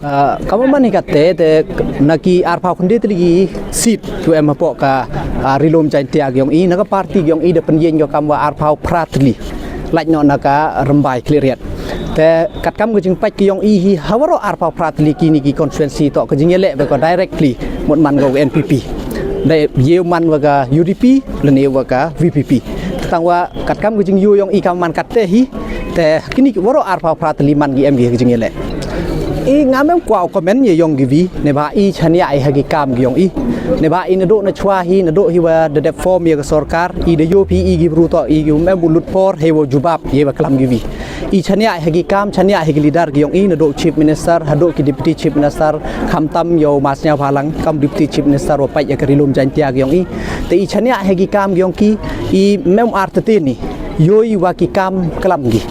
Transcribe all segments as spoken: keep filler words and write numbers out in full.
Ah, kamwa man hi katte, te na ki arphaw khyndai tylli ki seat kiwa em hapoh ka, ah, Ri-loom Jaintia ki yong i, na ka party ki yong i da pynyieñ ko kamwa arphaw phra tylli. Lait noh na ka Rymbai Khliehriat. Te katkam ka jingpait ki yong i hi, ha waroh arphaw phra tylli kini ki constituency toh ka jingyaleh wa ko directly mut man ko ka N P P. Da ye u man wa ka U D P lane wa ka V P P. Tangwa katkam ka jingyoo yong i kamwa man katte hi, te kini ki waroh arphaw phra tylli man ki em ki ka jingyaleh. I ngam em kwah u comment ya yong ki wi, neibhah i chaniah i ha ki kam ki yong i. Neibhah i nadooh nachwa hi, nadooh hi wa da dep form ya ka sorkar, i da yoo phi i ki bru toh i ki ym em u lut por heiwa jubab yeiwa klam ki wi. I chaniah i ha ki kam, chaniah i ha ki leader ki yong i, nadooh Chief Minister hadooh ki Deputy Chief Minister, khamtam yow Ma Sniawbhalang kam Deputy Chief Minister wa pait ya ka Ri-loom Jaintia ki yong i. Te i chaniah i ha ki kam ki yong ki, i ym em u artatien i, yoo i wa ki kam klam ki.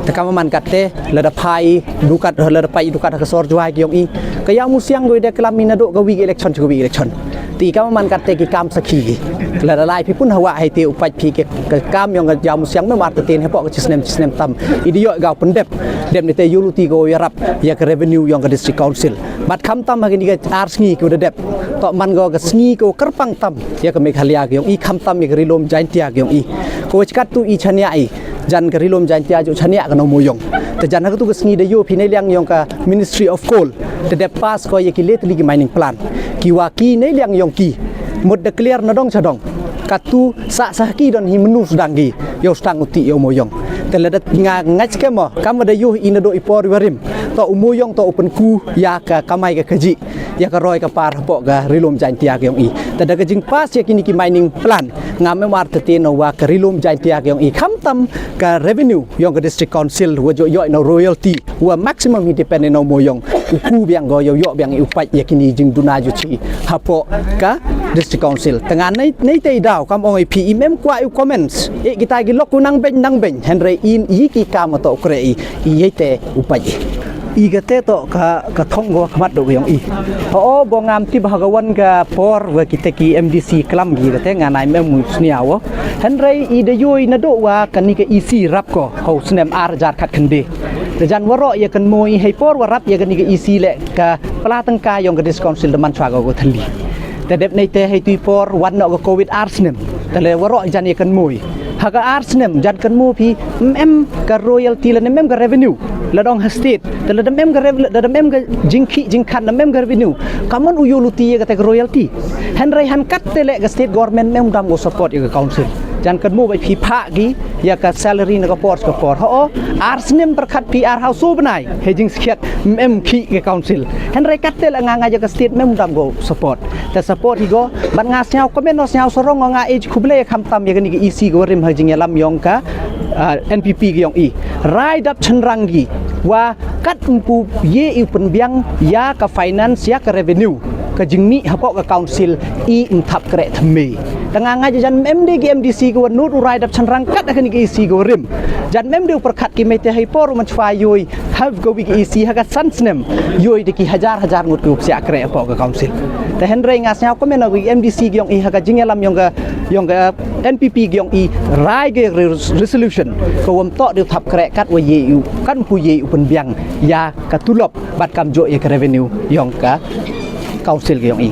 Te kamwa man katte, lada phai du kat, lada pait du kat ha ka sor Jowai ki yong i, ka Ïawmusiang ko i da klam i nadooh kawi ka election cha kawi ka election. Te i kamwa man katte ki kam sakhi ki. Lada lai phi pun hawa heitæ u pait phi ka, ka kam yong ka Ïawmusiang, ym em u artatien hapoh ka chisnem chisnem tam i da yoh ka u pyndep. Dep neitæ yooluti ko yarap ya ka revenue yong ka District Council. Bad khamtam ha kini ka ar sngi kiwa da dep, toh man ko ka sngi kawa kyrpang tam ya ka Meghalaya ki yong i, khamtam ya ka Ri-loom Jaintia ki yong i. Kawa chi kattu i chaniah i, jan ka Ri-loom Jaintia jooh chaniah ka na u mooyong. Te jan ha katu ka sngi da yoo phi neiliang yong ka Ministry of Coal, da dep pass ko ya ki le tylli ki mining plan, kiwa ki neiliang yong ki mut da clear nadong chadong. Katu sah sah ki don hi mynnu sdang ki yow sdang u tih yow mooyong. Te lada nga ngait skhem o, kamwa da yoo i nadooh i por iwa rim, toh u mooyong toh u pynku ya ka kamai ka kajih, ya ka roi ka par hapoh ka Ri-loom Jaintia ki yong i. Te da ka jingpass ya kini ki mining plan, ngam em u artatien o wa ka Ri-loom Jaintia ki yong i, khamtam ka revenue yong ka District Council wa jooh yoh na u royalty, wa maximum hi depend na u mooyong, u ku biang ko yow yoh biang i u pait ya kini jingduna jooh chi hapoh ka District Council. Te nga nei, neitæ i daw kam ong i phi, i ym em kwah i u comments, e kitai ki lok u nang beiñ nang beiñ, hynrei i, i ki kam toh u kreh i, i yeitæ u pait i. I katte toh ka, ka thong kawa khmat dooh ka yong i. Ho o, bo ngam tip ha kawon ka por wa kitæ ki M D C klam ki katte, nga nei ym em u sñiaw o. Hynrei i da yoo i nadooh wa kani ka E C rap ko ha u snem ar hajar khatkhynde. Te jan waroh ya kynmoo i heipor wa rap ya kani ka E C leh, ka pla tyngka yong ka District Council da man chwa ko ka thylli. Te dep neitæ heitu i por wan noh ka Covid ar snem. Te leh waroh jan ya kynmoo i ha ka ar snem, jan kynmoo phi, ym em ka royalty lane ym em ka revenue. Lada ong ha state, te lada ym em ka rev-, lada ym em ka jingkhih jingkhan, ym em ka revenue, kammon u yooluti ya katæ ka royalty? Hynrei han kattæ leh ka state government ym em dam ko support ya ka council. Jan kynmoo bait phi phah ki ya ka salary na ka por cha ka por. Ho o, ar snem pyrkhat phi ar haw soo bnai hei jingsakhiat, ym em khih ka council. Hynrei kattæ leh nga ngait ya ka state ym em dam ko support. Tæ support hi ko, bad nga sñiaw comment o, sñiaw sarong o, nga e khublei khamtam ya kani ka E C kawa rim ha ka jingyalam yong ka, ah, N P P ki yong i. Rai dap chynrang ki wa kat ympu ye i u pynbiang ya ka finance, ya ka revenue, ka jingmih hapoh ka council, i ym thap kreh thymme. Tæ nga ngait jan ym em de ki M D C kiwa nood u rai dap chynrang kat ha kani ka E C kawa rim. Jan ym em de u pyrkhat ki, neitæ heipor u man chwa yoo i ha kawi ka E C ha ka san snem, yoo i da ki hajar hajar ngut kiwa psiah kreh hapoh ka council. Tæ hynrei nga sñiaw comment o ki M D C ki yong i ha ka jingyalam yong ka, yong ka N P P ki yong i, rai ki re-, resolution kawa ymtoh de u thap kreh katwa ye i u, kat ympu ye i u pynbiang ya ka tulop bad kamjooh ya ka revenue yong ka council ki yong i.